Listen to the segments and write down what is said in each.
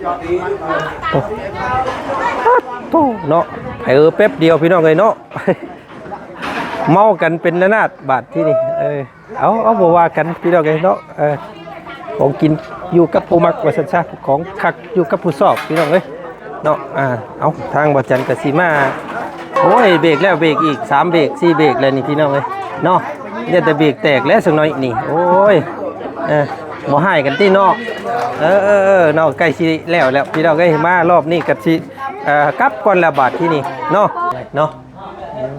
ໂອ້ ໂອ້ ເນາະ ເອີ ແປັບດຽວພີ່ນ້ອງເອີຍເນາະ ເມົາກັນເປັນລະນາດບາດທີ່ນີ້ ເອີ ເອົາ ເອົາ ບໍ່ວ່າກັນພີ່ນ້ອງເອີຍເນາະ ເອີ ຂອງກິນຢູ່ກັບຜູ້ມັກວ່າຊັ້ນຊະ ຂອງຄັກຢູ່ກັບຜູ້ຊອບພີ່ນ້ອງເອີຍເນາະ ອ່າ ເອົາ ທາງບໍ່ຈັນກໍຊິມາ ໂອ້ຍ ເບກແລ້ວເບກອີກ ສາມເບກ ສີ່ເບກແລ້ວນີ້ພີ່ນ້ອງເອີຍເນາະ ຢ່າແຕ່ເບກແຕກແລ້ວສັກໜ້ອຍນີ້ ໂອ້ຍ ເອີ ບໍ່ຮ້າຍກັນຕິເນາະ ເອີ ເອີ ເອີ ເນາະ ໃກ້ຊິແລ້ວແລ້ວ ພີ່ນ້ອງເອີຍ ມາລອບນີ້ກໍຊິ ເອີ ກັບກ່ອນລະບາດທີ່ນີ້ເນາະ ເນາະ ອືມ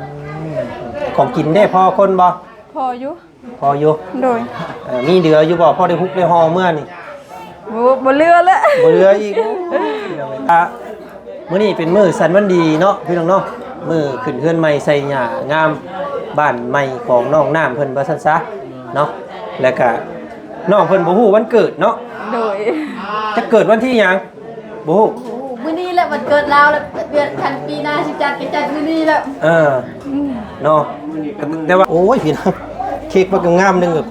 ຂອງກິນເດ້ ພໍຄົນບໍ່? ພໍຢູ່ ພໍຢູ່ ໂດຍ ເອີ ມີເຫຼືອຢູ່ບໍ່? ພໍໄດ້ຮຸກໄດ້ຫໍ່ເມືອນີ້ ໂອ້ ບໍ່ເຫຼືອແລ້ວ ບໍ່ເຫຼືອອີກ ອ່າ ມື້ນີ້ເປັນມື້ສັນວັນດີເນາະ ພີ່ນ້ອງເນາະ ມື້ຂຶ້ນເຮືອນໃໝ່ໃສ່ຫຍ້າງາມ ບ້ານໃໝ່ຂອງນ້ອງນ້ຳເພິ່ນວ່າຊັ້ນຊະເນາະ ແລ້ວກະນ້ອງເພິ່ນບໍ່ຮູ້ວັນເກີດເນາະ ໂດຍ ຈັກເກີດວັນທີຫຍັງ? ບໍ່ຮູ້ ມື້ນີ້ແຫຼະວັນເກີດລາວ ແລ້ວເດືອນຄັນປີໜ້າຊິຈັດກໍຈັດມື້ນີ້ແຫຼະ ເອີ ອືມ ເນາະ ແຕ່ວ່າ ໂອ້ຍ ພີ່ນ້ອງ ເຄັກບັກງາມໜຶ່ງ ອໍ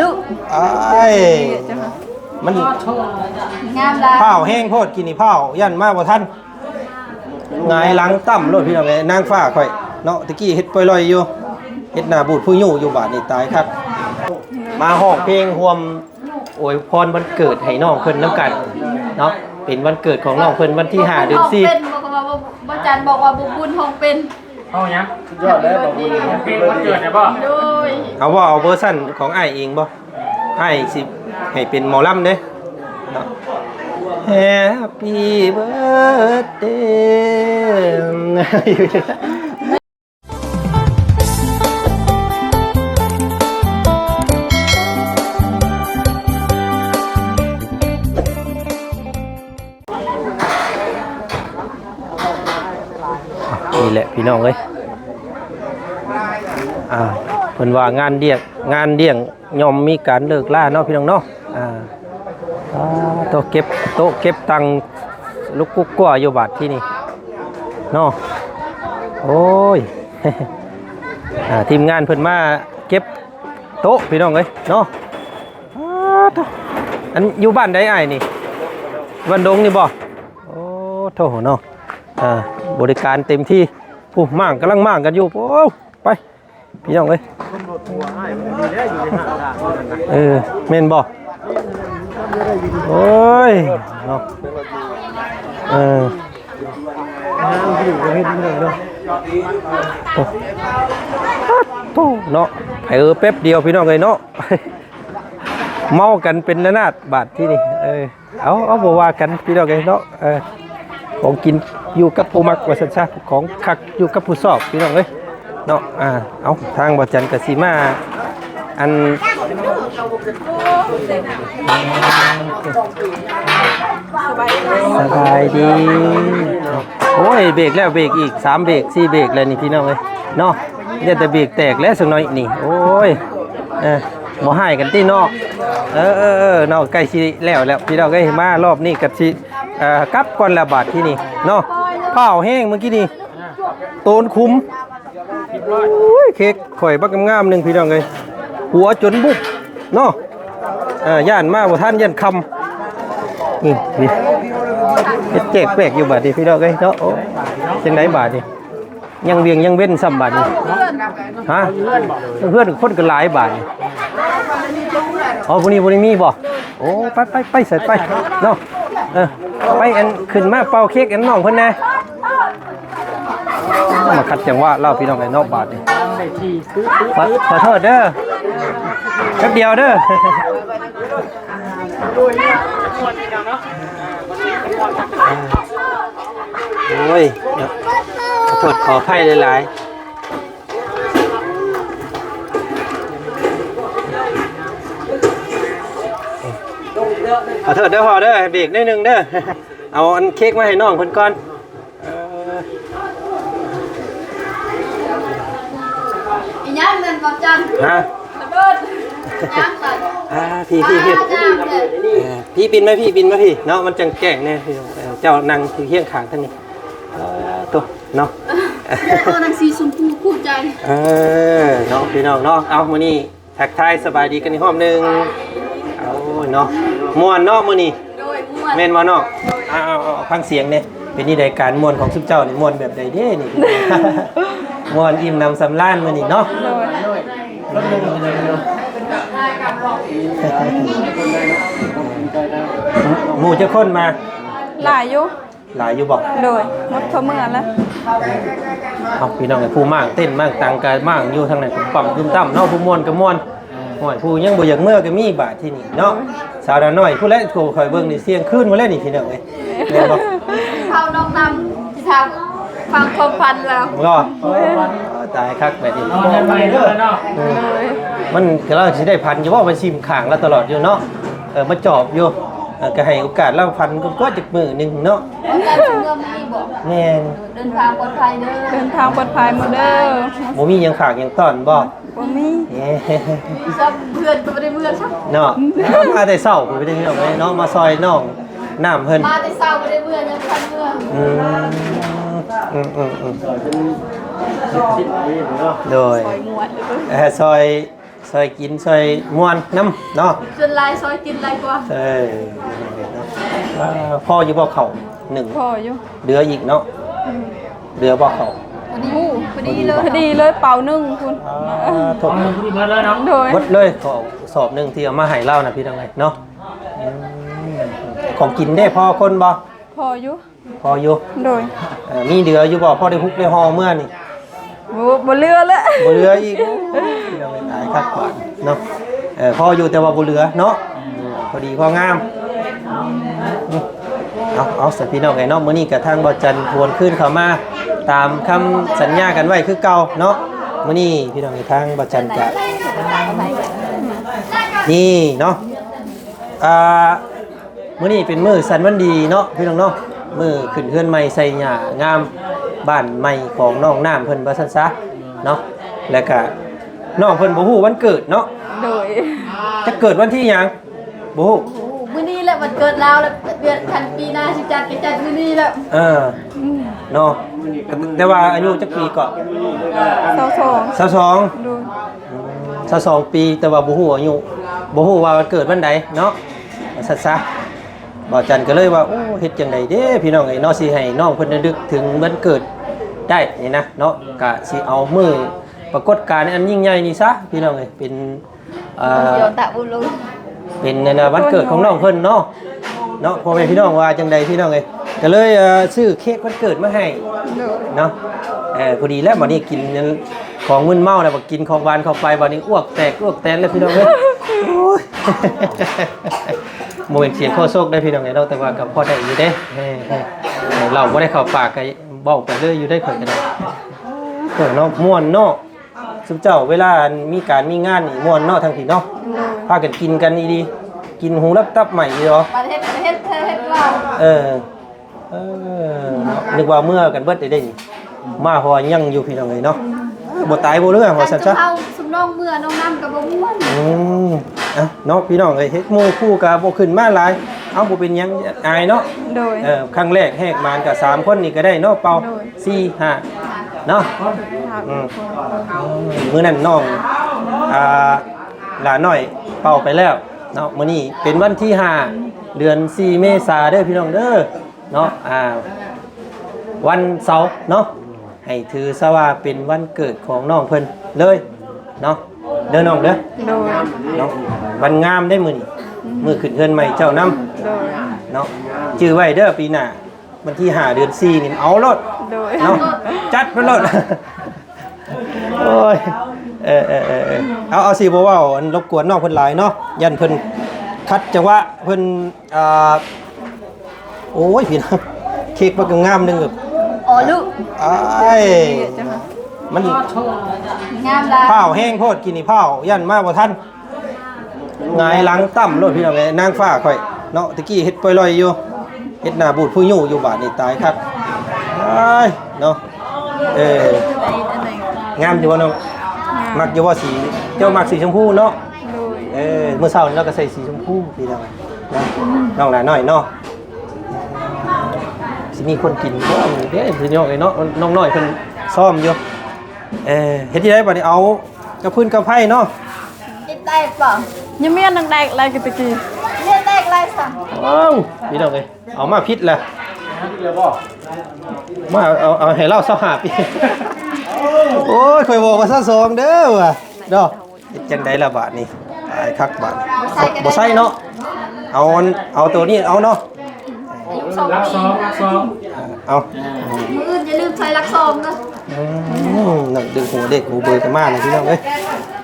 ລູກ ອ້າຍ ມັນງາມຫຼາຍ ພ້າວແຮງໂພດ ກິນນີ້ພ້າວ ຢ້ານມາບໍ່ທັນ ຫງາຍຫຼັງຕ່ຳໂລດພີ່ນ້ອງເອີຍ ນາງຟ້າຂ້ອຍເນາະ ຕະກີ້ເຮັດປ່ອຍລ່ອຍຢູ່ ເຮັດໜ້າບູດຜູ້ຍູ້ຢູ່ ບາດນີ້ຕາຍຄັກ ມາຮ້ອງເພງຮ່ວມອວຍພອນວັນເກີດໃຫ້ນ້ອງເພິ່ນນຳກັນເນາະ ເປັນວັນເກີດຂອງນ້ອງເພິ່ນ ວັນທີຫ້າ ເດືອນສີ່ ເປັນ ບໍ່ ບໍ່ ບໍ່ຈັນບອກວ່າບໍ່ບຸນຮ້ອງເປັນ ເອົາຫຍັງ? ສຸດຍອດເລີຍ ເພງວັນເກີດໄດ້ບໍ່? ໂດຍ ເອົາບໍ່ ເອົາເວີຊັນຂອງອ້າຍເອງບໍ່? ອ້າຍຊິໃຫ້ເປັນໝໍລຳເດ້ເນາະ Happy birthday ນີ້ແຫຼະພີ່ນ້ອງເອີຍ ອ່າ ເພິ່ນວ່າງານດຽກ ງານດຽງຍ່ອມມີການເລີກລາເນາະ ພີ່ນ້ອງເນາະ ອ່າ ໂຕະເກັບ ໂຕະເກັບຕັ່ງລຸກກຸກກົວຢູ່ບາດທີ່ນີ້ເນາະ ໂອ້ຍ ອ່າ ທີມງານເພິ່ນມາເກັບໂຕະ ພີ່ນ້ອງເອີຍເນາະ ອ້າ ໂທ້ ອັນຢູ່ບ້ານໃດອ້າຍນີ້? ບ້ານດົງນີ້ບໍ່? ໂອ້ ໂທ້ເນາະ ອ່າ ບໍລິການເຕັມທີ່ ຜູ້ມ້າງກຳລັງມ້າງກັນຢູ່ ໂອ້ ໄປ ພີ່ນ້ອງເອີຍ ເອີ ແມ່ນບໍ່? ໂອ້ຍ ເນາະ ເອີ ໂອ້ ໂທ້ເນາະ ເອີ ແປັບດຽວ ພີ່ນ້ອງເອີຍເນາະ ເມົາກັນເປັນລະນາດບາດທີ່ນີ້ ເອີ ເອົາ ເອົາ ບໍ່ວ່າກັນພີ່ນ້ອງເອີຍເນາະ ເອີ ຂອງກິນຢູ່ກັບຜູ້ມັກວ່າຊັ້ນຊະ ຂອງຄັກຢູ່ກັບຜູ້ຊອບພີ່ນ້ອງເອີຍເນາະ ອ່າ ເອົາ ທາງບໍ່ຈັນກໍຊິມາ ອັນ ສະບາຍດີ ໂອ້ຍ ເບກແລ້ວເບກອີກ ສາມເບກ ສີ່ເບກແລ້ວນີ້ພີ່ນ້ອງເອີຍເນາະ ຢ່າແຕ່ເບກແຕກແລ້ວສັກໜ້ອຍນີ້ ໂອ້ຍ ເອີ ບໍ່ຮ້າຍກັນຕິເນາະ ເອີ ເອີ ເອີ ເນາະ ໃກ້ຊິແລ້ວແລ້ວ ພີ່ນ້ອງເອີຍ ມາລອບນີ້ກໍຊິ ເອີ ກັບກ່ອນລະບາດທີ່ນີ້ເນາະ ພ້າວແຮງມື້ກີ້ນີ້ ໂຕນຂຸມ ໂອ້ຍ ເຄັກຂ້ອຍບັກງາມໆໜຶ່ງ ພີ່ນ້ອງເອີຍ ຫົວຈົນບຸບເນາະ ເອີ ຢ້ານມາບໍ່ທັນ ຢ້ານຄ່ຳ ນີ້ ນີ້ ເຮັດແຈກແປກຢູ່ບາດນີ້ ພີ່ນ້ອງເອີຍເນາະ ໂອ້ ຈັ່ງໃດບາດນີ້? ຍັງວຽງຍັງເວັ້ນຊ້ຳບາດນີ້ ຮະ ເພື່ອນຄົນກໍຫຼາຍບາດນີ້ ອໍ ຜູ້ນີ້ບໍ່ໄດ້ມີບໍ່? ໂອ້ ໄປ ໄປ ໄປ ໃສ່ໄປເນາະ ເອີ ໄປ ອັນ ຂຶ້ນມາເປົ່າເຄັກໃຫ້ນ້ອງເພິ່ນແດ່ ມາຂັດຈັງຫວະລາວ ພີ່ນ້ອງເອີຍເນາະ ບາດນີ້ ຂໍ ຂໍໂທດເດີ ແປັບດຽວເດີ. ໂອ້ຍ ເນາະ ຂໍໂທດຂໍອະໄພຫຼາຍໆ ຂໍໂທດເດີພໍ່ເດີ ເບກໜ້ອຍໜຶ່ງເດີ ເອົາອັນເຄັກມາໃຫ້ນ້ອງເພິ່ນກ່ອນ. ເອີ ອີຫຍັງນັ້ນ ບອກຈັນ ຮະ ລະເບີດ ຫຍັງນັ້ນ ອ່າ ພີ່ ພີ່ ພີ່ ອ່າ ເອີ ພີ່ປິ່ນມາ ພີ່ປິ່ນມາ ພີ່ເນາະ ມັນຈັ່ງແຈ້ງແດ່ ເອີ ເຈົ້ານັ່ງຢູ່ຄຽງຂ້າງທາງນີ້ ເອີ ໂຕ ເນາະ ເຈົ້າໂຕນັ່ງສີຊົມພູຄູ່ໃຈ ເອີ ເນາະ ພີ່ນ້ອງເນາະ ເອົາ ມື້ນີ້ ທັກທາຍສະບາຍດີກັນອີກຮອບໜຶ່ງ ໂອ້ຍເນາະ ມ່ວນເນາະມື້ນີ້ ໂດຍ ມ່ ແມ່ນບໍ່ນ້ອງ? ເອົາໆໆ ຟັງສຽງແດ່ ເປັນຈັ່ງໃດການມ່ວນຂອງຊຸມເຈົ້ານີ້ ມ່ວນແບບໃດເດ້ນີ້? ມ່ວນອີ່ມໜຳສຳລານມື້ນີ້ເນາະ. ໂດຍ ໝູ່ຈັກຄົນມາ? ຫຼາຍຢູ່. ຫຼາຍຢູ່ບໍ່? ໂດຍ ໝົດເຂົາເມືອແລ້ວ. ເອົາ ພີ່ນ້ອງເອີຍ ຜູ້ມ້າງເຕັ້ນມ້າງຕັ່ງກໍມ້າງຢູ່ທາງນັ້ນ ປຶ້ມຕ່ຳເນາະ ຜູ້ມ່ວນກໍມ່ວນ. ໂອ້ຍ ຜູ້ຍັງບໍ່ຢາກເມືອກໍມີບາດທີນີ້ເນາະ. ສາວດາວນ້ອຍຜູ້ແລະ ຜູ້ຂ້ອຍເບິ່ງນີ້ ທ່ຽງຄືນໝົດແລ້ວນີ້ ພີ່ນ້ອງເອີຍ ແມ່ນບໍ່? ເຮົານ້ອງນຳ ຊິຖາມຟັງຄວາມຝັນລາວ. ບໍ່? ຕາຍຄັກແບບນີ້. ເອີ ມັນ ລາວຊິໄດ້ຝັນຢູ່ບໍ່? ໄປຊິມຂ້າງລາວຕະຫຼອດຢູ່ເນາະ. ເອີ ມາຈອບຢູ່. ເອີ ກໍໃຫ້ໂອກາດລາວຝັນກ່ອນ ກວ່າຈັກມື້ໜຶ່ງເນາະ. ແມ່ນ. ເດີນທາງປອດໄພເດີ. ເດີນທາງປອດໄພໝົດເດີ. ບໍ່ມີຫຍັງຝາກຫຍັງຕ້ອນບໍ່? ບໍ່ມີ. ເອີ ຊອບເພື່ອນກໍບໍ່ໄດ້ເມືອຊ້ຳເນາະ. ມາແຕ່ເຊົ້າພຸ້ນ ພີ່ນ້ອງເອີຍເນາະ ມາຊ່ອຍນ້ອງນ້ຳເພິ່ນ. ມາແຕ່ເຊົ້າບໍ່ໄດ້ເມືອ ຍັງບໍ່ທັນເມືອ. ອືມ ອືມໆໆ ໂດຍ ຊ່ອຍງວດ ເອີ ຊ່ອຍ ຊ່ອຍກິນຊ່ອຍມ່ວນນຳເນາະ. ສ່ວນຫຼາຍຊ່ອຍກິນຫຼາຍກວ່າ. ເອີ ເນາະ ພໍຢູ່ບໍ່ເຂົ້າໜຶ່ງ? ພໍຢູ່. ເຫຼືອອີກເນາະ. ອືມ ເຫຼືອບໍ່ເຂົ້າ? ພໍດີ ພໍດີເລີຍ ພໍດີເລີຍ ເປົາໜຶ່ງພຸ້ນ. ອາ ໂທດ ພໍດີເບິດເລີຍເນາະ. ໂດຍ ເບິດເລີຍ ເຂົ້າສອບໜຶ່ງທີ່ເອົາມາໃຫ້ລາວນະ ພີ່ນ້ອງເອີຍເນາະ. ອືມ ຂອງກິນເດ້ ພໍຄົນບໍ່? ພໍຢູ່. ພໍຢູ່. ໂດຍ ເອີ ມີເຫຼືອຢູ່ບໍ່? ພໍໄດ້ຮຸກໄດ້ຫໍ່ເມືອນີ້. ໂອ້ ບໍ່ເຫຼືອແລ້ວ ບໍ່ເຫຼືອອີກ. ໂອ້ຍ ຕາຍຄັກບາດເນາະ. ເອີ ພໍຢູ່ແຕ່ວ່າບໍ່ເຫຼືອເນາະ. ພໍດີພໍງາມ. ເອົາ ເອົາ ສະ ພີ່ນ້ອງເອີຍເນາະ ມື້ນີ້ກະທາງບ່າວຈັນຫວນຄືນເຂົ້າມາຕາມຄຳສັນຍາກັນໄວ້ຄືເກົ່າເນາະ. ມື້ນີ້ພີ່ນ້ອງເອີຍ ທາງບ່າວຈັນກະ ນີ້ເນາະ ອ່າ ມື້ນີ້ເປັນມື້ສັນວັນດີເນາະ ພີ່ນ້ອງເນາະ. ມື້ຂຶ້ນເຮືອນໃໝ່ໃສ່ຫຍ້າງາມ ບ້ານໃໝ່ຂອງນ້ອງນ້ຳເພິ່ນວ່າຊັ້ນຊະເນາະ. ແລ້ວກະນ້ອງເພິ່ນບໍ່ຮູ້ວັນເກີດເນາະ. ໂດຍ ຈັກເກີດວັນທີຫຍັງ? ບໍ່ຮູ້. ມື້ນີ້ແຫຼະວັນເກີດລາວແລ້ວ ເດືອນ ຄັນປີໜ້າຊິຈັດກໍຈັດມື້ນີ້ແຫຼະ. ເອີ ອືມ ເນາະ ແຕ່ວ່າອາຍຸຈັກປີເກາະ? ຊາວສອງ. ຊາວສອງ. ໂດຍ ອືມ ຊາວສອງປີ ແຕ່ວ່າບໍ່ຮູ້ອາຍຸ ບໍ່ຮູ້ວ່າເກີດວັນໃດເນາະ ວ່າຊັ້ນຊະ. ບ່າວຈັນກໍເລີຍວ່າ ໂອ້ ເຮັດຈັ່ງໃດເດ້ ພີ່ນ້ອງເອີຍເນາະ ຊິໃຫ້ນ້ອງເພິ່ນລະລຶກເຖິງວັນເກີດໄດ້ນີ້ນະເນາະ. ກະຊິເອົາມື້ປາກົດການອັນຍິ່ງໃຫຍ່ນີ້ຊະ ພີ່ນ້ອງເອີຍ ເປັນ ເອີ ເປັນອັນນະ ວັນເກີດຂອງນ້ອງເພິ່ນເນາະ ເນາະ ພໍ່ແມ່ພີ່ນ້ອງວ່າຈັ່ງໃດ ພີ່ນ້ອງເອີຍ. ກໍເລີຍ ເອີ ຊື້ເຄ້ກວັນເກີດມາໃຫ້ ໂດຍ ເນາະ. ເອີ ພໍດີແລ້ວ ບັດນີ້ກິນຂອງມຶນເມົາແລ້ວ ບັດກິນຂອງຫວານເຂົ້າໄປ ບັດນີ້ອວກແຕກອວກແຕນແລ້ວ ພີ່ນ້ອງເອີຍ. ໂອ້ຍ ບໍ່ແມ່ນສຽງຄໍໂຊກເດ້ ພີ່ນ້ອງເອີຍເນາະ ແຕ່ວ່າກໍພໍໄດ້ຢູ່ເດ້. ເອີ ເອີ ເຫຼົ້າບໍ່ໄດ້ເຂົ້າປາກ ກໍເວົ້າໄປເລີຍຢູ່ໄດ້ ຂ້ອຍກໍໄດ້. ເອີ ເນາະ ມ່ວນເນາະ. ຊຸມເຈົ້າເວລາມີການມີງານນີ້ມ່ວນເນາະ ທາງພີ້ເນາະ. ໂດຍ ພາກັນກິນກັນອີ່ຫຼີ ກິນຫູລັບຕັບໃໝ່ອີ່ຫຼີ. ປະເທດ ປະເທດ ເທດລາວ. ເອີ ເອີ ເນາະ ນຶກວ່າເມືອກັນເບິດເດ້ນີ້ ມາພໍຍັງຢູ່ ພີ່ນ້ອງເອີຍເນາະ. ບໍ່ຕາຍບໍ່ເຫຼືອວ່າຊັ້ນຊະ. ເຮົາຊຸມນ້ອງເມືອ ນ້ອງນ້ຳກໍບໍ່ມ່ວນ. ອືມ ເອົາເນາະ ພີ່ນ້ອງເອີຍ ເຮັດໝູ່ຄູ່ກໍບໍ່ຂຶ້ນມາຫຼາຍ. ເອົາ ບໍ່ເປັນຫຍັງ ອາຍເນາະ. ໂດຍ ເອີ ຄັ້ງແລກແຫກໝານກໍສາມຄົນນີ້ກໍໄດ້ເນາະ ເປົ່າ. ໂດຍ ສີ່ ຫ້າເນາະ. ອືມ ມື້ນັ້ນນ້ອງ ອ່າ ຫຼານ້ອຍເປົ່າໄປແລ້ວເນາະ. ມື້ນີ້ເປັນວັນທີຫ້າ ເດືອນສີ່ ເມສາເດີ ພີ່ນ້ອງເດີເນາະ. ອ່າ ວັນເສົາເນາະ ໃຫ້ຖືຊະວ່າເປັນວັນເກີດຂອງນ້ອງເພິ່ນເລີຍເນາະ ເດີນ້ອງເດີ. ໂດຍ ເນາະ ວັນງາມເດ້ມື້ນີ້. ອືມ ມື້ຂຶ້ນເຮືອນໃໝ່ເຈົ້ານຳ. ໂດຍ ເນາະ ຈື່ໄວ້ເດີ ປີໜ້າ ວັນທີຫ້າ ເດືອນສີ່ນີ້ເອົາໂລດ. ໂດຍ ເນາະ ຈັດໄປໂລດ. ໂອ້ຍ ເອີໆໆໆ ເອົາ ເອົາ ຊິບໍ່ເວົ້າອັນລົບກວນນ້ອງເພິ່ນຫຼາຍເນາະ ຢ້ານເພິ່ນຂັດຈັງຫວະ ເພິ່ນ ອ່າ ໂອ້ຍ ພີ່ນ້ອງ ເຄ້ກບັກງາມໜຶ່ງ. ອໍ ລູກ ອ້າຍ ມັນງາມຫຼາຍ ພ້າວແຮງໂພດ ກິນນີ້ພ້າວ ຢ້ານມາບໍ່ທັນ. ຫງາຍຫຼັງຕ່ຳໂລດ ພີ່ນ້ອງເອີຍ ນາງຟ້າຂ້ອຍເນາະ. ຕະກີ້ເຮັດປ່ອຍລອຍຢູ່ ເຮັດໜ້າບູດຜູ້ຍູ້ຢູ່ ບາດນີ້ຕາຍຄັກ. ຕາຍເນາະ. ເອີ ງາມຢູ່ບໍ່ນ້ອງ? ງາມ. ມັກຢູ່ບໍ່ສີ? ເຈົ້າມັກສີຊົມພູເນາະ. ໂດຍ ເອີ ມື້ເຊົ້ານີ້ລາວກໍໃສ່ສີຊົມພູ ພີ່ນ້ອງເນາະ. ນ້ອງຫຼານ້ອຍເນາະ ຊິມີຄົນກິນບໍ່ເດ້ ພີ່ນ້ອງເອີຍເນາະ. ນ້ອງນ້ອຍເພິ່ນຊ້ອມຢູ່. ເອີ ເຮັດຈັ່ງໃດບັດນີ້ ເອົາ ກະຟືນກະໄຟເນາະ. ເຮັດແຕກບໍ່? ຍັງມີອັນໜຶ່ງແຕກແລ້ວກະຕະກີ້ ເຮັດແຕກ ໄປຊະ ເອົ້າ ພີ່ນ້ອງເອີຍ ເອົາມາຜິດລະ ມາເອົາ ເອົາໃຫ້ລາວຊາວຫ້າປີ ໂອ້ຍ ຂ້ອຍບອກວ່າຊາວສອງເດີວ່າເນາະ. ເຮັດຈັ່ງໃດລະບາດນີ້ ຕາຍຄັກບາດນີ້ ບໍ່ໃສ່ກໍໄດ້ ບໍ່ໃສ່ເນາະ ເອົາ ເອົາໂຕນີ້ເອົາເນາະ ຫຼັກສອງ ຫຼັກສອງ ເອົາ ມື້ອື່ນຢ່າລືມໃສ່ຫຼັກສອງເດີ ອືມ ນັ້ນ ດຶງຫົວເດັກຫົວເບີກັນມາແລ້ວພີ່ນ້ອງເອີຍ.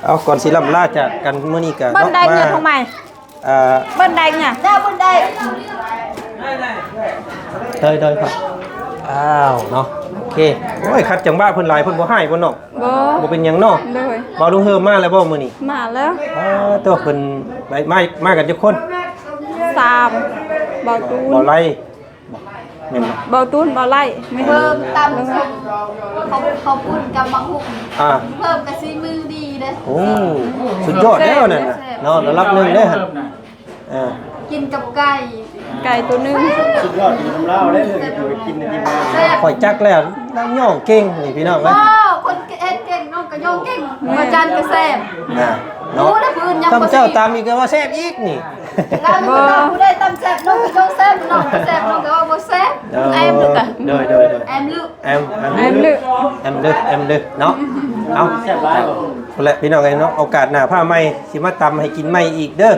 ເອົາ ກ່ອນຊິລ່ຳລາຈາກກັນມື້ນີ້ກະເນາະ ມາ ເອີ ເບິ່ງໄດ້ຫຍັງ ເດີ ເດີ ເດີ ອ້າວ ເນາະ ໂອເຄ ໂອ້ຍ ຂັດຈັງຫວະເພິ່ນຫຼາຍ ເພິ່ນບໍ່ຮ້າຍບໍ່ນ້ອງ ບໍ່ ບໍ່ເປັນຫຍັງເນາະ ໂດຍ ບ່າວລຸງເຮີມມາແລ້ວບໍ່ມື້ນີ້? ມາແລ້ວ ເອີ ຕົວເພິ່ນໄປ ມາ ມາກັນຈັກຄົນ? ສາມ ບ່າວຕູນ ບ່າວໄລ ບໍ່ ແມ່ນບໍ່? ບ່າວຕູນ ບ່າວໄລ ແມ່ນ ເພີ່ມຕຳ ເອີ ເຂົ້າ ເຂົ້າປຸ້ນກັບໝາກຫຸ່ງ ອ່າ ເພີ່ມກະສີມືດີເດ້ ໂອ້ ສຸດຍອດແລ້ວນັ້ນນະ ເນາະ ລະດັບໜຶ່ງເດ້ຫັ້ນ ເອີ ກິນກັບໄກ່ ໄກ່ໂຕໜຶ່ງ ສຸດຍອດ ກິນນຳລາວເດ້ ເຮັດຢູ່ກິນໃນທີມງານ ແຊບ ຂ້ອຍຈັກແລ້ວ ລາວຍ່ອງເກັ່ງນີ້ພີ່ນ້ອງເອີຍ ໂອ້ ຄົນເຮັດເກັ່ງນ້ອງກະຍ່ອງເກັ່ງ ແມ່ນ ພະຈັນກະແຊບ ນະ ເນາະ ຮູ້ແລ້ວຜູ້ອື່ນຍັງບໍ່ ຕຳເຈົ້າຕຳອີກກະວ່າແຊບອີກນີ້ ລາວນີ້ ບໍ່ ຜູ້ໃດຕຳແຊບນ້ອງກະຍ່ອງແຊບ ນ້ອງກະແຊບ ນ້ອງກະວ່າບໍ່ແຊບ ເອີ ແອມ ໂດຍ ໂດຍ ໂດຍ ແອມ ແອມ ແອມ ແອມເດີ ແອມເດີ ແອມເດີ ເນາະ ເອົາ ແຊບຫຼາຍ ພຸ້ນແຫຼະພີ່ນ້ອງເອີຍເນາະ ໂອກາດໜ້າພາໃໝ່ ຊິມາຕຳໃຫ້ກິນໃໝ່ອີກເດີ ໂດຍ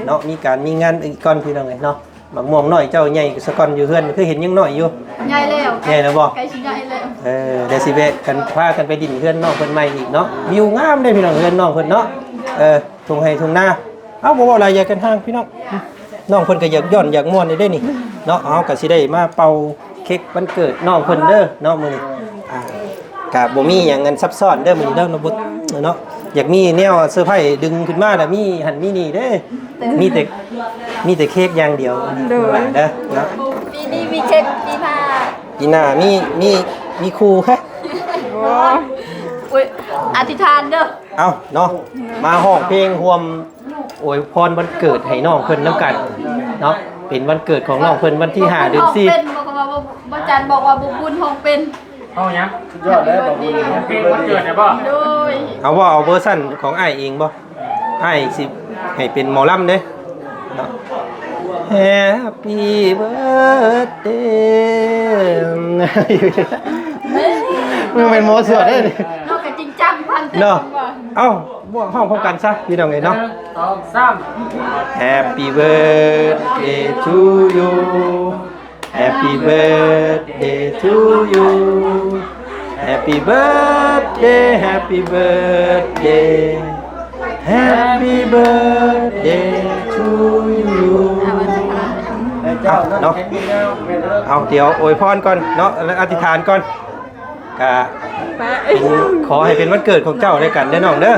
ເນາະ ມີການມີງານອີກກ່ອນພີ່ນ້ອງເອີຍເນາະ. ໝາກມ່ວງນ້ອຍເຈົ້າໃຫຍ່ສາກ່ອນ ຢູ່ເຮືອນຄືເຫັນຍັງນ້ອຍຢູ່ ໃຫຍ່ແລ້ວ ໃຫຍ່ແລ້ວບໍ່? ໃກ້ຊິໃຫຍ່ແລ້ວ ເອີ ດຽວຊິແວະກັນ ພາກັນໄປຫຼິ້ນເຮືອນນ້ອງເພິ່ນໃໝ່ອີກເນາະ ວິວງາມເດ້ພີ່ນ້ອງ ເຮືອນນ້ອງເພິ່ນເນາະ ເອີ ທົ່ງໄຮ່ທົ່ງນາ ເອົາ ບໍ່ເວົ້າຫຼາຍ ຢ່າກັນຫ່າງພີ່ນ້ອງ ນ້ອງເພິ່ນກະຢາກຍ້ອນຢາກມ່ວນຢູ່ເດ້ນີ້ເນາະ ເຮົາກະຊິໄດ້ມາເປົ່າເຄັກວັນເກີດນ້ອງເພິ່ນເດີເນາະມື້ນີ້ ອ່າ ກະບໍ່ມີຫຍັງອັນຊັບຊ້ອນເດີມື້ນີ້ເດີ ເນາະ ບໍ່ ເນາະ ຢາກມີແນວເຊີໄພດຶງຂຶ້ນມາລະມີຫັ້ນມີນີ້ເດ້ ມີແຕ່ ມີແຕ່ເຄັກຢ່າງດຽວ ໂດຍ ເດີເນາະ ປີນີ້ມີເຄັກ ປີໜ້າ ປີໜ້າມີ ມີ ມີຄູ່ ໂອ້ຍ ອະທິຖານເດີ ເອົ້າເນາະ ມາຮ້ອງເພງຮ່ວມ ອວຍພອນວັນເກີດໃຫ້ນ້ອງເພິ່ນນຳກັນເນາະ ເປັນວັນເກີດຂອງນ້ອງເພິ່ນວັນທີຫ້າເດືອນສີ່ ເປັນບໍ່ ເພາະວ່າບໍ່ ບໍ່ຈັນບອກວ່າບໍ່ບຸນຮ້ອງເປັນ ເອົາຫຍັງ? ສຸດຍອດເລີຍ ເພງວັນເກີດໄດ້ບໍ່? ໂດຍ ເອົາບໍ່ ເອົາເວີຊັນຂອງອ້າຍເອງບໍ່? ອ້າຍຊິໃຫ້ເປັນໝໍລຳເດ້ເນາະ Happy birthday ມັນແມ່ນໝໍສວດເດ້ ເນາະ ກະຈິງຈັງພັນເນາະ ເອົ້າ ບວກຮ້ອງພ້ອມກັນຊະພີ່ນ້ອງເອີຍເນາະ ໜຶ່ງ ສອງ ສາມ Happy birthday to you Happy birthday to you Happy birthday Happy birthday Happy birthday to you ເອົາ ເນາະ ເອົາ ດຽວອວຍພອນກ່ອນເນາະ ແລະ ອະທິຖານກ່ອນ ກະ ເປັນ ຂໍໃຫ້ເປັນວັນເກີດຂອງເຈົ້າແລະກັນເດີນ້ອງເດີ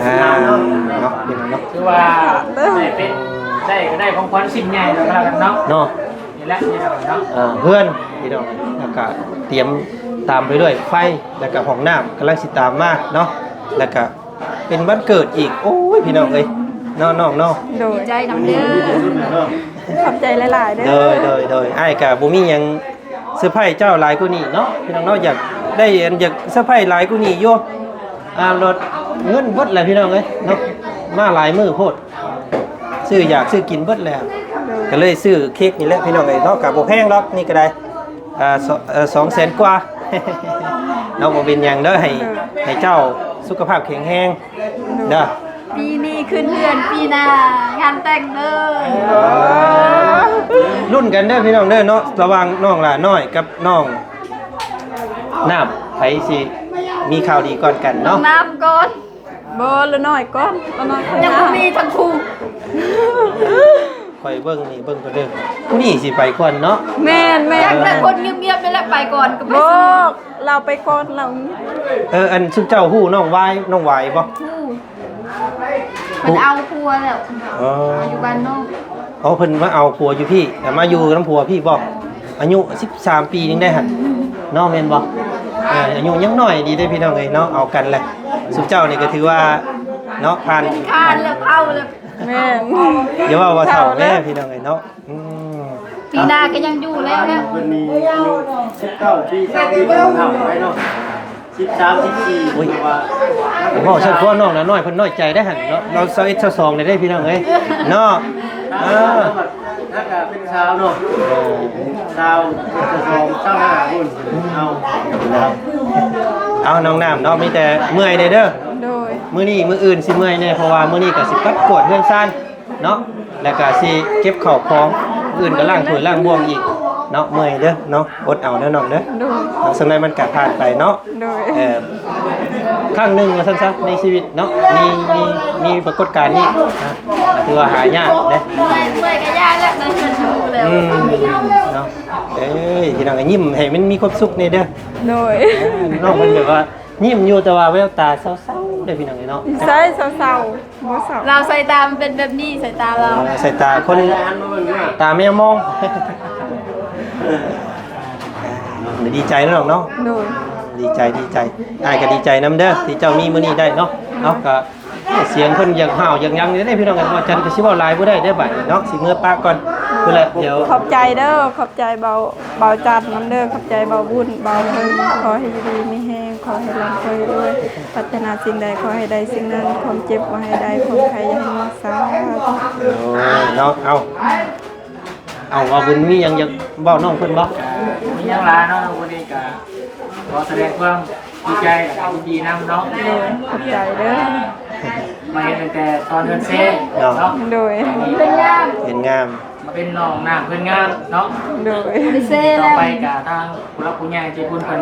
ອ່າ ເນາະ ພີ່ນ້ອງເນາະ ຖືວ່າໄດ້ເປັນ ໄດ້ ກະໄດ້ຂອງຂວັນຊິ້ນໃຫຍ່ແລ້ວກັນເນາະ ເນາະ ນີ້ແຫຼະພີ່ນ້ອງເນາະ ເອີ ເຮືອນພີ່ນ້ອງ ແລ້ວກະຕຽມຕາມໄປດ້ວຍໄຟ ແລ້ວກະຫ້ອງນ້ຳກຳລັງຊິຕາມມາເນາະ ແລ້ວກະ ເປັນວັນເກີດອີກ ໂອ້ຍ ພີ່ນ້ອງເອີຍ ເນາະ ນ້ອງເນາະ ໂດຍ ດີໃຈນຳເດີ ຂອບໃຈຫຼາຍໆເດີ ໂດຍ ໂດຍ ໂດຍ ອ້າຍກະບໍ່ມີຫຍັງເຊີໄພເຈົ້າຫຼາຍກວ່ານີ້ເນາະ ພີ່ນ້ອງເນາະ ຢາກໄດ້ອັນ ຢາກເຊີໄພຫຼາຍກວ່ານີ້ຢູ່ ອ່າ ລົດເງິນເບິດແຫຼະ ພີ່ນ້ອງເອີຍເນາະ ມາຫຼາຍມື້ໂພດ ຊື້ຢາກຊື້ກິນເບິດແລ້ວ ກະເລີຍຊື້ເຄັກນີ້ແຫຼະພີ່ນ້ອງເອີຍເນາະ ກະບໍ່ແພງດອກນີ້ກະໄດ້ ອ່າ ສ- ເອີ ສອງແສນກວ່າເນາະ ບໍ່ເປັນຫຍັງເດີ ໃຫ້ ໃຫ້ເຈົ້າສຸຂະພາບແຂງແຮງເດີ ປີນີ້ຂຶ້ນເຮືອນ ປີໜ້າງານແຕ່ງເດີ ລຸ້ນກັນເດີພີ່ນ້ອງເດີເນາະ ລະຫວ່າງນ້ອງຫຼ້ານ້ອຍກັບນ້ອງນ້ຳ ໃຜຊິມີຂ່າວດີກ່ອນກັນເນາະ ນ້ອງນ້ຳກ່ອນ ບໍ່ ລະນ້ອຍກ່ອນ ລະນ້ອຍ ຍັງບໍ່ມີທັງຄູ່ ຂ້ອຍເບິ່ງນີ້ ເບິ່ງກ່ອນເດີ ຜູ້ນີ້ຊິໄປກ່ອນເນາະ ແມ່ນໆ ຢາກໄດ້ຄົນງຽບໆ ນີ້ແຫຼະໄປກ່ອນ ກະໄປ ບໍ່ ລາວໄປກ່ອນລາວ ເອີ ອັນຊຸມເຈົ້າຮູ້ນ້ອງຫວາຍ ນ້ອງຫວາຍບໍ່? ຮູ້ ເພິ່ນເອົາຜົວແລ້ວ ເອີ ຢູ່ບ້ານນອກ ອໍ ເພິ່ນມາເອົາຜົວຢູ່ພີ້ ແລ້ວມາຢູ່ນຳຜົວພີ້ບໍ່? ອາຍຸສິບສາມປີໜຶ່ງໄດ້ຫັ້ນເນາະ ແມ່ນບໍ່? ເອີ ອາຍຸຍັງນ້ອຍດີເດ້ພີ່ນ້ອງເອີຍເນາະ ເອົາກັນແຫຼະ ຊຸມເຈົ້ານີ້ກະຖືວ່າເນາະ ຜ່ານ ເປັນຄານແລ້ວ ເຖົ້າແລ້ວ ແມ່ນ ຢ່າເວົ້າວ່າເຖົ້າແຫຼະພີ່ນ້ອງເອີຍເນາະ ອືມ ປີໜ້າກະຍັງຢູ່ແລ້ວ ເພິ່ນມີອາຍຸສິບເກົ້າປີ ຊາວປີ ເພິ່ນເຖົ້າໄດ້ເນາະ ສິບສາມ ສິບສີ່ ໂອ້ຍ ເພາະວ່າ ເວົ້າຊັ້ນ ພວກນ້ອງນະນ້ອຍເພິ່ນນ້ອຍໃຈໄດ໋ຫັ້ນເນາະ ລາວຊາວເອັດ ຊາວສອງແລ້ວເດ້ພີ່ນ້ອງເອີຍເນາະ. ເອີ ແລ້ວກໍເປັນສາວເນາະ ເອີ ຊາວເອັດ ຊາວສອງ ຊາວຫ້າພຸ້ນ ເອົາ ເອົາ ນ້ອງນ້ຳເນາະ ມີແຕ່ເມື່ອຍແດ່ເດີ. ໂດຍ ມື້ນີ້ມື້ອື່ນຊິເມື່ອຍແດ່ ເພາະວ່າມື້ນີ້ກໍຊິປັດກວາດເຮືອນຊານ ເນາະ ແລ້ວກະຊິເກັບເຂົ້າຂອງ ມື້ອື່ນກະລ້າງຖ້ວຍລ້າງບ່ວງອີກເນາະ. ເມື່ອຍເດີເນາະ ອົດເອົາເດີນ້ອງເດີ. ໂດຍ ເນາະ ສ່ຳໃດມັນກະຜ່ານໄປເນາະ. ໂດຍ ເອີ ຄັ້ງໜຶ່ງວ່າຊັ້ນຊະ ໃນຊີວິດເນາະ ມີ ມີ ມີປາກົດການນີ້ນະ ຖືວ່າຫາຍາກເດ້. ເມື່ອຍ ເມື່ອຍກະຢ່າແລ້ວ ໃນເຮືອນເຮົາແລ້ວ ອືມ ເນາະ. ເອີຍ ພີ່ນ້ອງກະຍິ້ມໃຫ້ມັນມີຄວາມສຸກແດ່ເດີ. ໂດຍ ເອີ ນ້ອງເພິ່ນແບບວ່າຍິ້ມຢູ່ ແຕ່ວ່າແວວຕາເສົ້າໆເດ້ພີ່ນ້ອງເອີຍເນາະ. ໃສເສົ້າໆ? ບໍ່ເສົ້າ ລາວສາຍຕາມັນເປັນແບບນີ້ ສາຍຕາລາວ ເອີ ສາຍຕາຄົນຕາແມວມອງ. ດີໃຈເນາະນ້ອງເນາະ. ໂດຍ ດີໃຈ ດີໃຈ ອ້າຍກະດີໃຈນຳເດີ ທີ່ເຈົ້າມີມື້ນີ້ໄດ້ເນາະ. ເອົາ ກະສຽງເພິ່ນຢາກຫ້າວຢາກຫຍັງນີ້ເດ້ພີ່ນ້ອງເອີຍ ວ່າຈັ່ນກະຊິເວົ້າຫຼາຍບໍ່ໄດ້ເດ້ບາດນີ້ເນາະ ຊິເມືອປະກ່ອນພຸ້ນແຫຼະ. ດຽວ ຂອບໃຈເດີ ຂອບໃຈເບົາ ເບົາຈັນນຳເດີ ຂອບໃຈເບົາບຸນ ເບົາເພິ່ນ ຂໍໃຫ້ຢູ່ດີມີແຮງ ຂໍໃຫ້ລ່ຳ ຂໍໃຫ້ລວຍ ປາດຖະໜາສິ່ງໃດຂໍໃຫ້ໄດ້ສິ່ງນັ້ນ ຄວາມເຈັບບໍ່ໃຫ້ໄດ້ ຄວາມໄຂ້ຢ່າໃຫ້ມີ ສາທຸ. ໂອ້ຍ ເນາະ ເອົາ ເອົາ ເອົາ ບຸນມີຫຍັງຢາກເວົ້ານ້ອງເພິ່ນບໍ່? ກະມີຫຍັງຫຼາຍເນາະ ວັນນີ້ກະຂໍສະແດງຄວາມດີໃຈ ແລະກະຍິນດີນຳເນາະ. ໂດຍ ຂອບໃຈເດີ ມາເຫັນຕັ້ງແຕ່ຕອນເຮືອນເຊເນາະ. ໂດຍ ເປັນງາມ ເປັນງາມ ມາເປັນນ້ອງນ້ຳເພື່ອນງານເນາະ. ໂດຍ ຕໍ່ໄປກະທາງຜູ້ຫຼັກຜູ້ໃຫຍ່ໃຈບຸນເພິ່ນ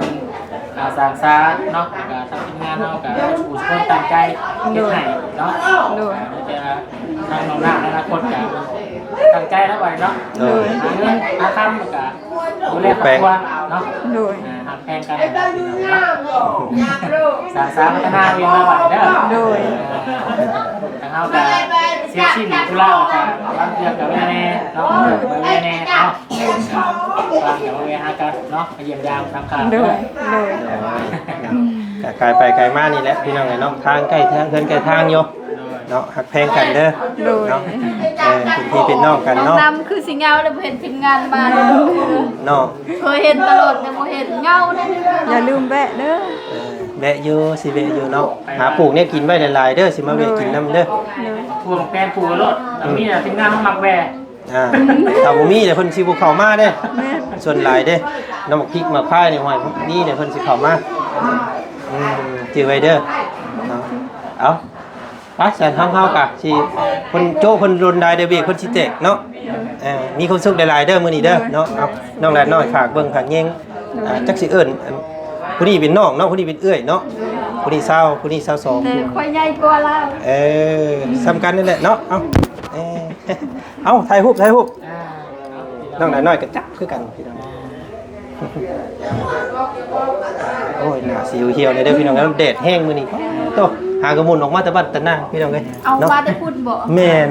ອ່າ ສ້າງສາເນາະ ກະທາງທີມງານເຮົາກະສູ່ທຸກຄົນຕັ້ງໃຈເຮັດໃຫ້ເນາະ. ໂດຍ ແຕ່ທາງນ້ອງນ້ຳໃນອະນາຄົດກະຕັ້ງໃຈແລ້ວໄວ້ເນາະ. ໂດຍ ຫາເງິນຫາຄຳກະດູແລຄອບຄົວເນາະ. ໂດຍ ອ່າ ຮັກແພງກັນເນາະ ສ້າງສາພັດທະນາເວລາໄວ້ເດີ. ໂດຍ ທາງເຮົາກະເສຍສິ້ນທຸລະ ກະບາງເທື່ອກະແວ່ແດ່ເນາະ ແວ່ແດ່ເນາະ. ວ່າງກະມາແວ່ຫາກັນເນາະ ມາຢ້ຽມຢາມທາງຂ້າງ. ໂດຍ ໂດຍ ກະໄກໄປໄກມານີ້ແຫຼະພີ່ນ້ອງເອີຍເນາະ ທາງໃກ້ທາງເຮືອນໃກ້ທາງຢູ່ເນາະ ຮັກແພງກັນເດີ. ໂດຍ ເນາະ ເອີ ເປັນພີ່ເປັນນ້ອງກັນເນາະ. ນ້ອງນ້ຳຄືຊິເຫງົາແລ້ວ ບໍ່ເຫັນທີມງານມາເນາະ ເຄີຍເຫັນຕະຫຼອດແຕ່ບໍ່ເຫັນ ເຫງົາແດ່. ຢ່າລືມແວະເດີ ເອີ ແວະຢູ່ ຊິແວະຢູ່ເນາະ ຫາປູກແນວກິນໄວ້ຫຼາຍໆເດີ ຊິມາແວະກິນນຳເດີ. ໂດຍ ປູກແປງປູກໂລດ ມີທີມງານເຮົາມັກແວ່. ອ່າ ຖ້າບໍ່ມີແລ້ວເພິ່ນຊິບໍ່ເຂົ້າມາເດ້. ແມ່ນ ສ່ວນຫຼາຍເດ້ ນ້ຳໝາກພິກໝາກພາຍນີ້ ຫ້ອຍມີແລ້ວເພິ່ນຊິເຂົ້າມາ. ອືມ ຈື່ໄວ້ເດີເນາະ. ເອົາ ໄປຊັ້ນ ທາງເຮົາກະຊິ ເພິ່ນໂຈ້ເພິ່ນລົນໄດ້ເດ້ ເບຣກເພິ່ນຊິແຕກເນາະ. ເອີ ມີຄວາມສຸກຫຼາຍໆເດີມື້ນີ້ເດີເນາະ. ເອົາ ນ້ອງຫຼານນ້ອຍ ຝາກເບິ່ງຝາກແຍງ ອ່າ ຈັກຊິເອີ້ນ ອັນ ຜູ້ນີ້ເປັນນ້ອງເນາະ ຜູ້ນີ້ເປັນເອື້ອຍເນາະ ຜູ້ນີ້ຊາວ ຜູ້ນີ້ຊາວສອງ ແຕ່ຂ້ອຍໃຫຍ່ກວ່າລາວ. ເອີ ສ່ຳກັນນັ້ນແຫຼະເນາະ. ເອົາ ເອີ ເອົາ ຖ່າຍຮູບ ຖ່າຍຮູບ. ນ້ອງນ້ອຍກໍຈັບຄືກັນພີ່ນ້ອງ. ໂອ້ຍ ໜ້າຊິຫ່ຽວແດ່ເດີພີ່ນ້ອງ ແດດແຮງມື້ນີ້. ໂຕ ຫາກະໝຸ່ນອອກມາແຕ່ບ້ານຕານາງພີ່ນ້ອງເອີຍ. ເອົາ ເນາະ ມາແຕ່ພຸ້ນບໍ? ແມ່ນ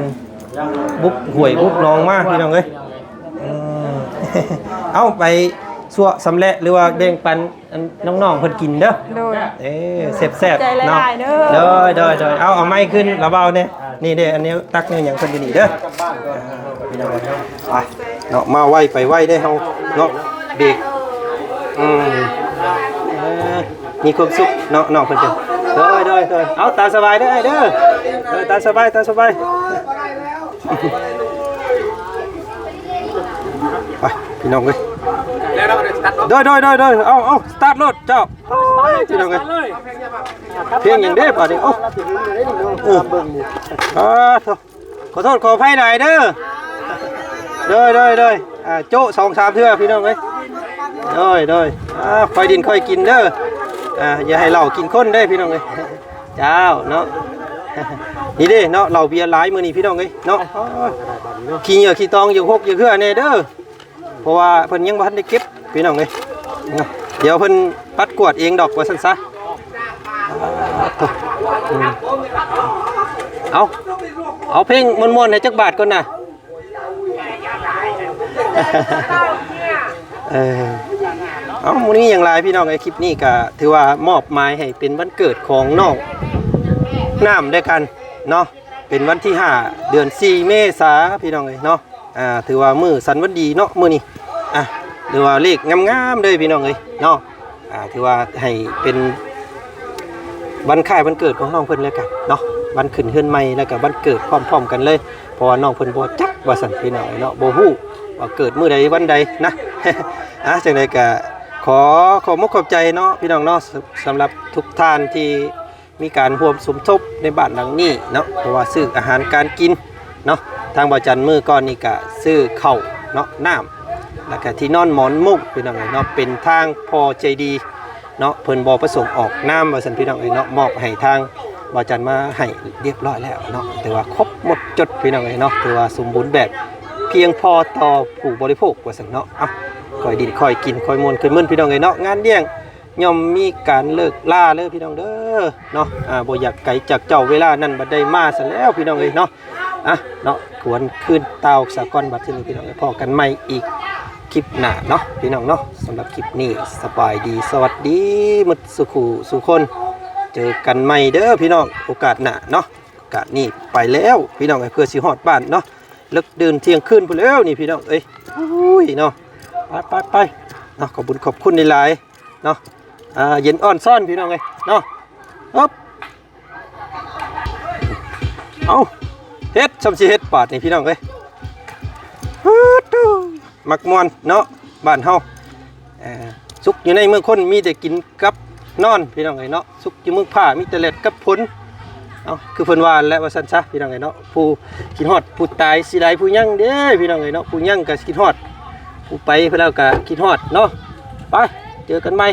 ບຸກຫ້ວຍບຸກໜອງມາພີ່ນ້ອງເອີຍ. ອືມ ເອົາ ໄປຊົ່ວຊຳແຫຼະ ຫຼືວ່າແບ່ງປັນ ອັນ ນ້ອງໆເພິ່ນກິນເດີ. ໂດຍ ເອີ ແຊບໆ ຂອບໃຈຫຼາຍໆເນາະ. ເດີ ໂດຍ ໂດຍ ໂດຍ. ເອົາ ເອົາໄມ້ຂຶ້ນລະເບົາແດ່. ນີ້ເດ້ ອັນນີ້ຕັກນີ້ຫຍັງເພິ່ນຢູ່ນີ້ເດີ. ອ່າ ພີ່ນ້ອງ ໄປເນາະ ມາໄວໄປໄວເດ້ເຮົາເນາະ ເບກ. ອືມ ເອີ ມີຄວາມສຸກເນາະ ນ້ອງເພິ່ນເດີ. ໂດຍ ໂດຍ ໂດຍ. ເອົາ ຕາມສະບາຍເດີອ້າຍເດີ. ເອີ ຕາມສະບາຍ ຕາມສະບາຍ. ໄປ ພີ່ນ້ອງເອີຍ. ໂດຍ ໂດຍ ໂດຍ ໂດຍ. ເອົາ ເອົາ ສະຕາດໂລດເຈົ້າ. ໂອ້ຍ ພີ່ນ້ອງເອີຍ ເພງຫຍັງເດ້ບາດນີ້? ໂອ້ ເອີ ອ່າ ໂທ້ ຂໍໂທດຂໍອະໄພຫຼາຍເດີ. ໂດຍ ໂດຍ ໂດຍ. ອ່າ ໂຈະສອງສາມເທື່ອພີ່ນ້ອງເອີຍ. ໂດຍ ໂດຍ. ອ່າ ຄ່ອຍດິ້ນຄ່ອຍກິນເດີ. ອ່າ ຢ່າໃຫ້ເຫຼົ້າກິນຄົນເດີພີ່ນ້ອງເອີຍ. ເຈົ້າເນາະ ນີ້ເດ້ເນາະ ເຫຼົ້າເບຍຫຼາຍມື້ນີ້ພີ່ນ້ອງເອີຍເນາະ. ຂີ້ເຫຍື້ອຂີ້ຕອງຢ່າຫົກຢ່າເຄືອແດ່ເດີ ເພາະວ່າເພິ່ນຍັງບໍ່ທັນໄດ້ເກັບພີ່ນ້ອງເອີຍເນາະ. ດຽວເພິ່ນປັດກວາດເອງດອກວ່າຊັ້ນຊະ. ເອົາ ເອົາເພງມ່ວນໆໃຫ້ຈັກບາດກ່ອນນະ. ເອີ ເອົາ ບໍ່ມີຫຍັງຫຼາຍພີ່ນ້ອງເອີຍ ຄລິບນີ້ກະຖືວ່າມອບໝາຍໃຫ້ເປັນວັນເກີດຂອງນ້ອງນ້ຳດ້ວຍກັນເນາະ ເປັນວັນທີຫ້າ ເດືອນສີ່ ເມສາ ພີ່ນ້ອງເອີຍເນາະ. ອ່າ ຖືວ່າມື້ສັນວັນດີເນາະມື້ນີ້ ອ່າ ຫຼືວ່າເລກງາມໆເດີພີ່ນ້ອງເອີຍເນາະ. ອ່າ ຖືວ່າໃຫ້ເປັນ ວັນຄ້າຍວັນເກີດຂອງນ້ອງເພິ່ນແລ້ວກັນເນາະ ວັນຂຶ້ນເຮືອນໃໝ່ ແລ້ວກໍວັນເກີດພ້ອມໆກັນເລີຍ ເພາະວ່ານ້ອງເພິ່ນບໍ່ຈັກວ່າຊັ້ນ ພີ່ນ້ອງເອີຍເນາະ ບໍ່ຮູ້ວ່າເກີດມື້ໃດວັນໃດນະ. ອ່າ ຈັ່ງໃດກໍຂໍຂອບມຸກຂອບໃຈເນາະ ພີ່ນ້ອງເນາະ ສ- ສຳລັບທຸກທ່ານທີ່ ມີການຮ່ວມສົມທົບໃນບ້ານຫຼັງນີ້ເນາະ ເພາະວ່າຊື້ອາຫານການກິນເນາະ ທາງບ່າວຈັນມື້ກ່ອນນີ້ກະຊື້ເຂົ້າເນາະ ນ້ຳ ແລ້ວກະທີ່ນອນໝອນມຸ້ງ ພີ່ນ້ອງເອີຍເນາະ ເປັນທາງພໍ່ໃຈດີເນາະ ເພິ່ນບໍ່ປະສົງອອກນາມວ່າຊັ້ນ ພີ່ນ້ອງເອີຍເນາະ ມອບໃຫ້ທາງບ່າວຈັນມາໃຫ້ຮຽບຮ້ອຍແລ້ວເນາະ ຖືວ່າຄົບໝົດຈົດ ພີ່ນ້ອງເອີຍເນາະ ຖືວ່າສົມບູນແບບ ພຽງພໍຕໍ່ຜູ້ບໍລິໂພກວ່າຊັ້ນເນາະ. ເອົ້າ ຄ່ອຍດິນຄ່ອຍກິນຄ່ອຍມ່ວນຄ່ອຍມຶນ ພີ່ນ້ອງເອີຍເນາະ ງານລ້ຽງ ຍ່ອມມີການເລີກລາເດີພີ່ນ້ອງເດີເນາະ ອ່າ ບໍ່ຢາກໄກຈາກເຈົ້າ ເວລານັ້ນບັດໄດ້ມາຊະແລ້ວພີ່ນ້ອງເອີຍເນາະ. ອ່ະເນາະ ກວນຄືນຕ່າວສາກ່ອນ ບັດທີນີ້ພີ່ນ້ອງເອີຍ ພໍ້ກັນໃໝ່ອີກຄລິບໜ້າເນາະ ພີ່ນ້ອງເນາະ. ສຳລັບຄລິບນີ້ ສະບາຍດີ ສະຫວັດດີໝົດສູ່ຄູ່ສູ່ຄົນ ເຈີກັນໃໝ່ເດີພີ່ນ້ອງ ໂອກາດໜ້າເນາະ. ໂອກາດນີ້ໄປແລ້ວພີ່ນ້ອງເອີຍ ເພື່ອຊິຮອດບ້ານເນາະ ເລິກດື່ນທ່ຽງຄືນພຸ້ນແລ້ວນີ້ ພີ່ນ້ອງເອີຍ ໂອ້ຍເນາະ. ໄປໄປໄປເນາະ ຂອບບຸນຂອບຄຸນຫຼາຍໆ ເນາະ ອ່າ ເຢັນອ່ອນຊ້ອນ ພີ່ນ້ອງເອີຍເນາະ. ເອີບ ເອົາ ເຮັດຊ່ຳຊິເຮັດບາດນີ້ ພີ່ນ້ອງເອີຍ ປາດໂທ້ ມັກມ່ວນເນາະ ບ້ານເຮົາ ເອີ ສຸກຢູ່ໃນເມືອງຄົນ ມີແຕ່ກິນກັບນອນ ພີ່ນ້ອງເອີຍເນາະ ສຸກຢູ່ເມືອງຟ້າ ມີແຕ່ແດດກັບຝົນ. ເອົາ ຄືເພິ່ນວ່າແຫຼະວ່າຊັ້ນຊະ ພີ່ນ້ອງເອີຍເນາະ ຜູ້ຄິດຮອດຜູ້ຕາຍຊິຫຼາຍຜູ້ຍັງເດ້ ພີ່ນ້ອງເອີຍເນາະ ຜູ້ຍັງກໍຄິດຮອດ ຜູ້ໄປແລ້ວກໍຄິດຮອດເນາະ. ໄປ ເຈີກັນໃໝ່